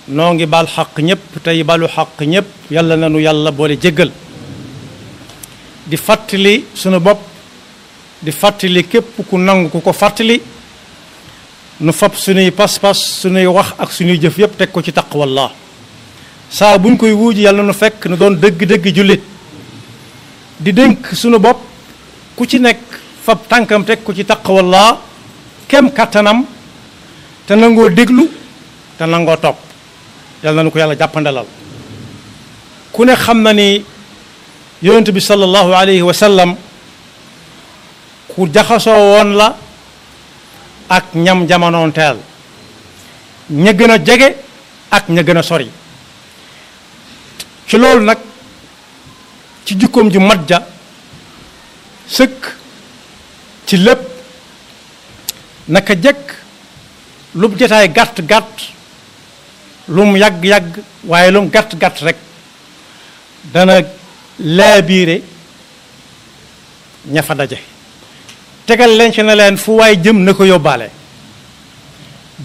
noo ngi baal xaq ñëpp tey balu xaq ñëpp yàlla na nu yàlla boole jéggal di fàttali sunu bopp di fàttali képp ku nangu ku ko fàttali nu fab sunuy pas-pas sunuy wax ak sunuy jëf yëpp teg ko ci taqwallah saa buñ koy wuuji yàlla nu fekk nu doon dëgg-dëgg jullit di dénk sunu bopp ku ci nekk fab tànkam teg ko ci taqwallah kem kattanam te nangoo déglu te nangoo topp yàlla na nu ko yàlla jàppandalal ku ne xam na ni yonent bi sallallahu alayhi wa sallam ku jaxasoo woon la ak ñam jamonoon teel ña gën a jege ak ña gën a sori ci loolu nag ci jukkoom ju mat ja sëkk ci lépp naka jekk lu mu jotaay gàtt-gàtt lu mu yàgg-yàgg waaye lu mu gàtt-gàtt rek dana laabiire ña fa daje tegal leen ci ne leen fu waay jëm na ko yóbbaale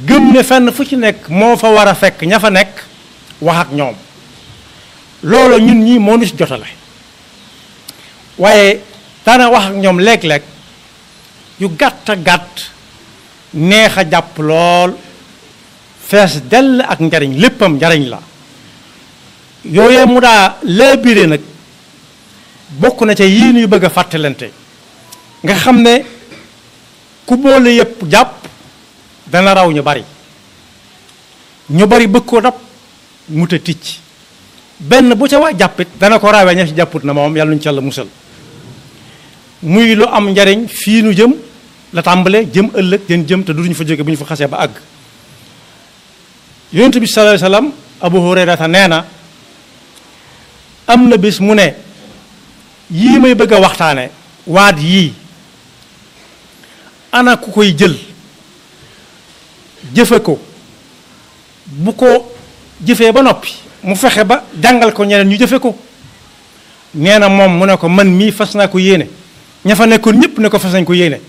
gëm ne fenn fu ci nekk moo fa war a fekk ña fa nekk wax ak ñoom loolu ñun ñi moo nu ci jotale waaye daana wax ak ñoom léeg-léeg yu gàtt a gàtt neex a jàpp lool fees dell ak njariñ léppam njariñ la yooyee mu daa laabire nag bokk na ca yii nuy bëgg a fàttalante nga xam ne ku boole yépp jàpp dana raw ñu bari bëgg ko dab mu ta ticc benn bu ca waa jàppit dana ko rawee ña ci jàpput na moom yàlla nuñu ci yàlla musal muy lu am njariñ fii nu jëm la tàmbale jëm ëllëg den jëm te duñu fa jóge bu ñu fa xasee ba àgg yonent bi sallallahu alayhi wasallam Abu Hurayrata nee na am na bis mu ne yii may bëgg a waxtaane waat yii ana ku koy jël jëfe ko bu ko jëfee ba noppi mu fexe ba jàngal ko ñeneen ñu jëfe ko nee na moom mu ne ko man mii fas naa ko yéene ña fa nekkoon ñëpp ne ko fas nañ ko yéene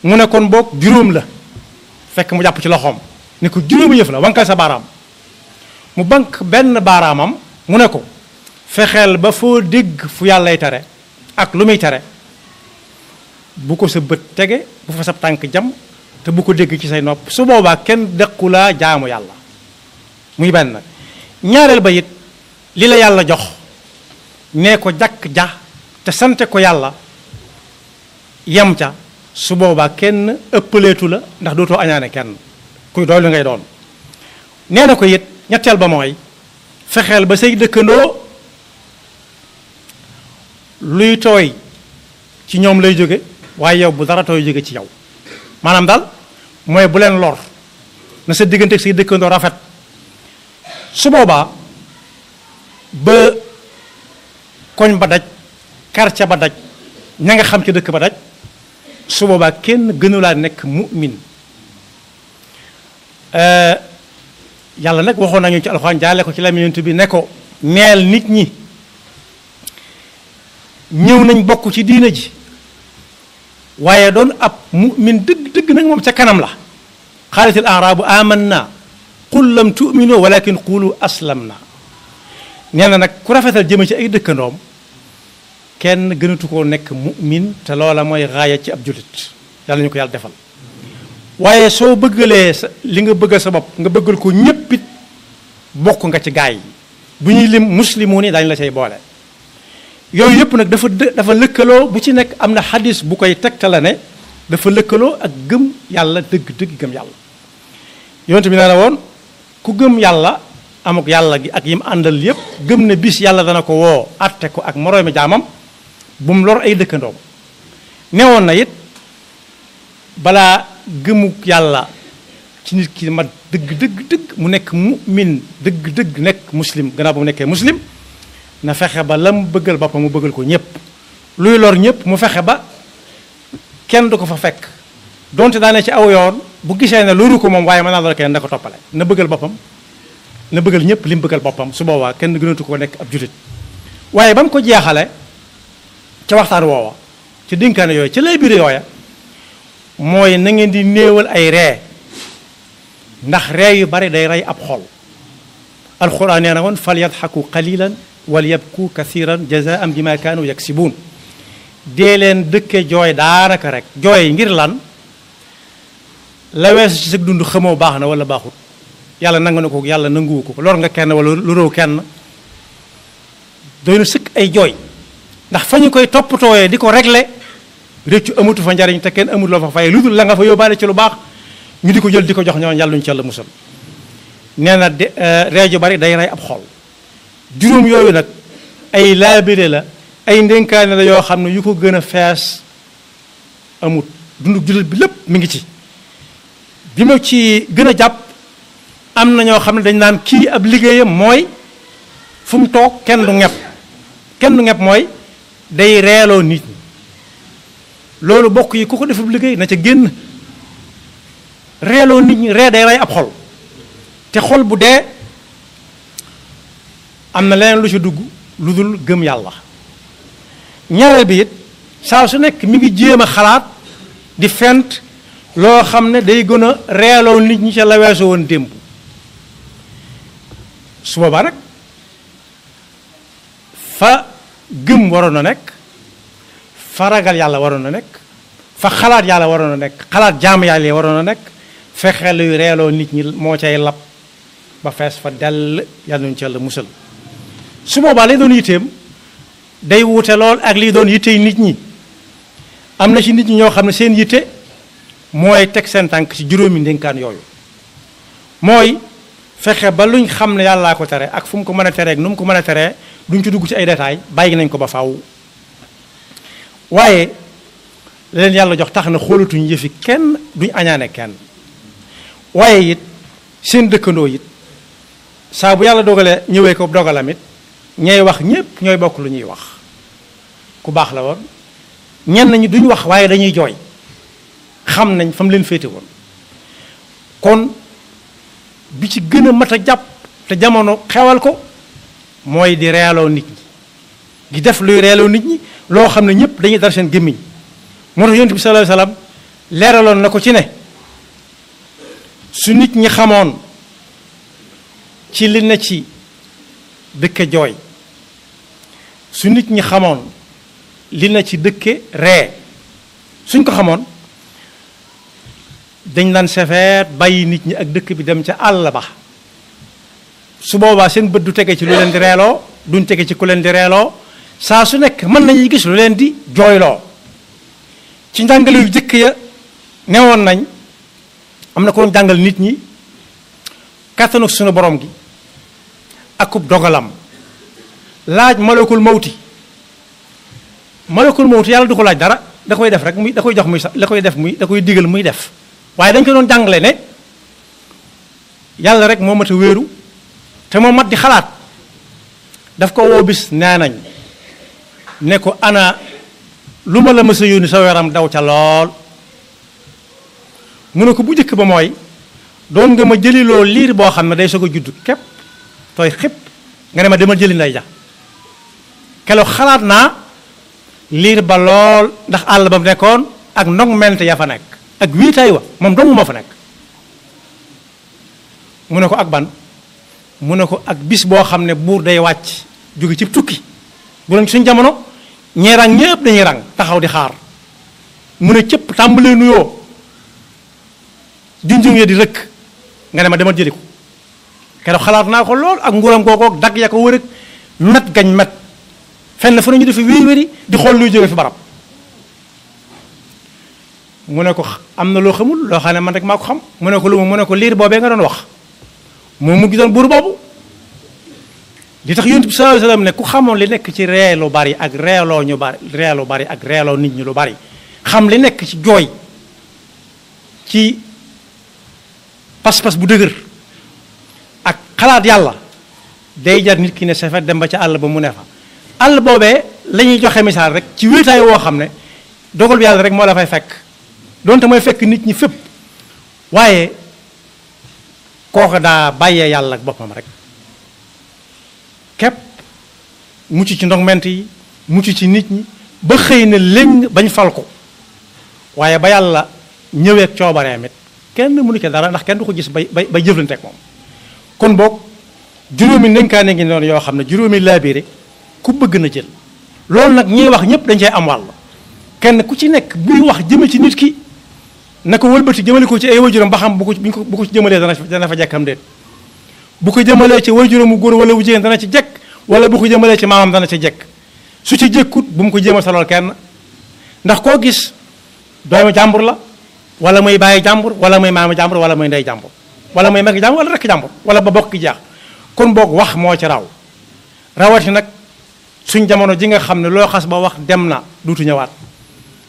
mu ne kon boog juróom la fekk mu jàpp ci loxoom ne ko juróomi yëf la wankal sa baaraam mu bank benn baaraamam mu ne ko fexeel ba foo dégg fu yàllay tere ak lu muy tere bu ko sa bët tege bu fa sa tànk jam te bu ko dégg ci say nopp su boobaa kenn dëkkulaa jaamu yàlla muy benn ñaareel ba it li la yàlla jox nee ko jàkk ja te sante ko yàlla yem ca su boobaa kenn ëppaleetu la ndax dootoo añaane kenn kuy doy lu ngay doon nee na ko it ñetteel ba mooy fexeel ba say dëkkandoo luy tooy ci ñoom lay jóge waaye yow bu dara tooy jóge ci yow maanaam daal mooy bu leen lor na sa diggante ak say dëkkandoo rafet su boobaa ba koñ ba daj quartier ba daj ña nga xam ci dëkk ba daj su boobaa kenn gënulaa nekk mu'min yàlla nag waxoon nañu ci alxuraan jaale ko ci làmmiñu Yonent bi ne ko neel nit ñi ñëw nañ bokk ci diina ji waaye doon ab mu'min dëgg dëgg nag moom ca kanam la xaalatil aaraabu amanna qul lam tu'minu walakin qulu aslamna nee na nag ku rafetal jëme ci ay dëkkandoom kenn gënatu koo nekk mu'min te loola mooy raaya ci ab jullit yàlla ñu ko yàlla defal waaye soo bëggalee sa li nga bëggal sa bopp nga bëggal ko ñéppit bokk nga ci gaay yi bu ñuy lim muslimu ni dañ la cay boole yooyu yëpp nag dafa lëkkaloo bu ci nekk am na xadis bu koy tegtale ne dafa lëkkaloo ak gëm yàlla dëgg gëm yàlla yonent bi nee na woon ku gëm yàlla amuk yàlla gi ak yim àndal yépp gëm ne bis yàlla dana ko woo atte ko ak moroomi jaamam bu mu lor ay dëkkandoom newoon na it balaa gëmuk yàlla ci nit ki ma dëgg mu nekk mu'min dëgg nekk muslim gannaaw ba mu nekkee muslim na fexe ba la mu bëggal boppam mu bëggal ko ñépp luy lor ñépp mu fexe ba kenn du ko fa fekk donte daane ci aw yoon bu gisee ne loru ko moom waaye mën naa lor kenn da ko toppale na bëggal boppam na bëggal ñépp li mu bëggal boppam su boobaa kenn gënatu ko nekk ab julit waaye ba mu ko jeexale ca waxtaan woowa ca dénkaane yooyu ca lay biir yooya mooy na ngeen di néewal ay ree ndax ree yu bari day rey ab xol alquran nee na woon fal yadxaku qalilan wal yabku kathiran jazaan bima kaanu yaksibuun dee leen dëkke jooy daanaka rek jooy ngir lan la weesu ci sa dund xamoo baax na wala baaxut yàlla nangu na ko yàlla nanguwu ko lor nga kenn wala lu réew kenn doy na sëkk ay jooy ndax fa ñu koy toppatooyee di ko régler réccu amatu fa njariñ te kenn amul loo fa fay lu dul la nga fa yóbbaale ci lu baax ñu di ko jël di ko jox ñoom yàlla ñu ci yàlla musal nee na ree ju bari day rey ab xol juróom yooyu nag ay laabire la ay ndénkaane la yoo xam ne yu ko gën a fees amut dundu jullit bi lépp mi ngi ci bi ma ci gën a jàpp am na ñoo xam ne dañ naan kii ab liggéeyam mooy fu mu toog kenn du ñepp mooy day reeloo nit ñi loolu bokk yi ku ko defub liggéey na ca génn reeloo nit ñi ree day rey ab xol te xol bu dee am na leneen lu ci dugg lu dul gëm yàlla ñaareel bi it saa su nekk mi ngi jéem a xalaat di fent loo xam ne day gën a reeloo nit ñi ca la weesu woon démb su boobaa nag fa gëm waroon a nekk fa ragal yàlla waroon a nekk fa xalaat yàlla waroon a nekk xalaat jaam yàlla yi waroon a nekk fexe luy reeloo nit ñi moo cay lab ba fees fa dell yàlla nañu ci yàlla musal su boobaa lay doon yitteem day wuute lool ak liy doon yittey nit ñi am na ci nit ñi ñoo xam ne seen yitte mooy teg seen tànk ci juróomi ndénkaan yooyu mooy fexe ba luñ xam ne yàllaa ko tere ak fu mu ko mën a teree ak nu mu ko mën a teree duñ ci dugg ci ay détails bàyyi nañ ko ba faaw waaye leen yàlla jox tax na xoolatuñ yëfi kenn duñ añaane kenn waaye it seen dëkkandoo it saa bu yàlla dogalee ñëwee ko dogalam it ñay wax ñépp ñooy bokk lu ñuy wax ku baax la woon ñenn ñi duñ wax waaye dañuy jooy xam nañ fa mu leen féete woon kon bi ci gën a mat a jàpp te jamono xewal ko mooy di reeloo nit ñi di def luy reeloo nit ñi loo xam ne ñëpp dañuy dar seen gémmiñ moo tax yonent bi sallallahu alayhi wasallam leeraloon na ko ci ne su nit ñi xamoon ci li ne ci dëkke jooy su nit ñi xamoon li na ci dëkke ree suñ ko xamoon dañ daan sefeet bàyyi nit ñi ak dëkk bi dem ca àll ba su boobaa seen bët du tege ci lu leen di reeloo duñ tege ci ku leen di reeloo saa su nekk mën nañuy gis lu leen di jooyloo ci njàngale yu jëkk ya newoon nañ am na ko doon jàngal nit ñi kàttanu sunu borom gi akub dogalam laaj malakul mawti yàlla du ko laaj dara da koy def rek muy da koy jox muy sax la koy def muy da koy digal muy def waaye dañ ko doon jàngale ne yàlla rek moo mat a wéeru te moo mat di xalaat daf ko woo bis nee nañ ne ko ana lu ma la mës a yónni sa yaram daw ca lool mu ne ko bu njëkk ba mooy doon nga ma jëliloo liir boo xam ne day soog a judd képp tooy xëpp nga ne ma demal jëli nday ja keroog xalaat naa liir ba lool ndax àll ba mu nekkoon ak ndong mente ya fa nekk ak wiitaay wa moom dong moo fa nekk mu ne ko ak ban mu ne ko ak bis boo xam ne buur day wàcc jóge ci tukki bu doon suñ jamono ñee rang ñëpp dañuy rang taxaw di xaar mu ne cëpp tàmbalee nuyoo junjung ya di rëkk nga ne ma demal jëli ko keroog xalaat naa ko lool ak nguuram googu dagg ya ko wër ak met gañ met fenn fu ñu defi wéri di xool luy jóge fi barab mu ne ko am na loo xamul loo xam ne man rek maa ko xam mu ne ko lu mu ne ko liir boobee nga doon wax moom mu gisoon buur boobu di tax yonent bi sallallahu alayhi wasallam ne ku xamoon li nekk ci ree lu bari ak reeloo ñu bari ree lu bari ak reeloo nit ñi lu bari xam li nekk ci jooy ci pas-pas bu dëgër ak xalaat yàlla day jar nit ki ne safet dem ba ca àll ba mu ne fa àll boobee la ñuy joxe misaal rek ci wéetaay woo xam ne dogal bi yàlla rek moo la fay fekk donte mooy fekk nit ñi fépp waaye kooku daa bàyyee yàlla ak boppam rek képp mucc ci ndogment yi mucc ci nit ñi ba xëy na léng bañ fal ko waaye ba yàlla ñëweeg coobareem it kenn mënu ci dara ndax kenn du ko gis bay jëflante ak moom kon boog juróomi ndénkaane ngi noonu yoo xam ne juróomi laabire ku bëgg na jël loolu nag ñiy wax ñëpp dañ cey am wàll kenn ku ci nekk buy wax jëme ci nit ki na ko wëlbati jëmale ko ci ay waajuram ba xam bu ko ci jëmalee dana fa jekkam déet bu ko jëmalee ci waajuram mu góor wala wu jigéen dana ci jekk wala bu ko jëmalee ci maamam dana ci jekk su ci jëkkut bu mu ko jéemal sa lool kenn ndax koo gis doomu jàmbur la wala muy bàyyi jàmbur wala muy maama jàmbur wala muy ndey jàmbur wala muy mag jàmbur wala rekk jàmbur wala ba bokk jaax kon boog wax moo ci raw rawati nag suñ jamono ji nga xam ne loo xas ba wax dem na duutu ñëwaat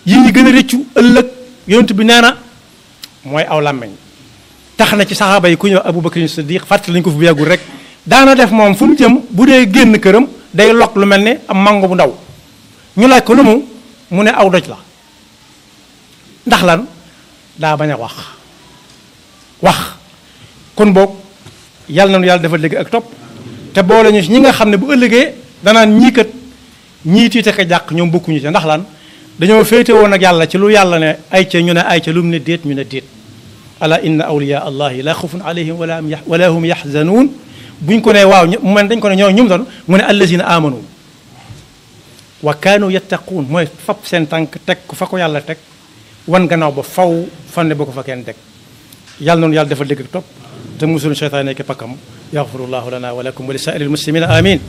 yi ñi gën a rëccu ëllëg yonent bi nee na mooy aw làmmeñ tax na ci saxaaba yi ku ñëw Abu Bakr Siddiq fàttali lañu ko fi bu yàggul rek daana def moom fu mu jëm bu dee génn këram day lokk lu mel ne am mango bu ndaw ñu laaj ko lu mu ne aw doj la ndax lan daa bañ a wax kon boog yàlla na nu yàlla dafa dégg ak topp te boole ñu ñi nga xam ne bu ëllëgee danaan ñii kat ñii tiite ka jàq ñoom bokkuñu ca ndax lan dañoo féete woon ak yàlla ci lu yàlla ne ay ca ñu ne ay ca lu mu ne déet ñu ne déet ala inna awliya allahi la xawfun alayhim wala hum yaxzanuun buñ ko ne waaw mu mel dañ ko ne ñoo ñum doon mu ne allazina amanu wa kaanu yattaquun mooy fab seen tànk teg ko fa ko yàlla teg wan gannaaw ba faw fanne ba ko fa kenn teg yàlla noonu yàlla dafa dégg ak topp te musul seytaane ki pakkam yaxfirullahu lana wa lakum wa li saa'iril muslimina amin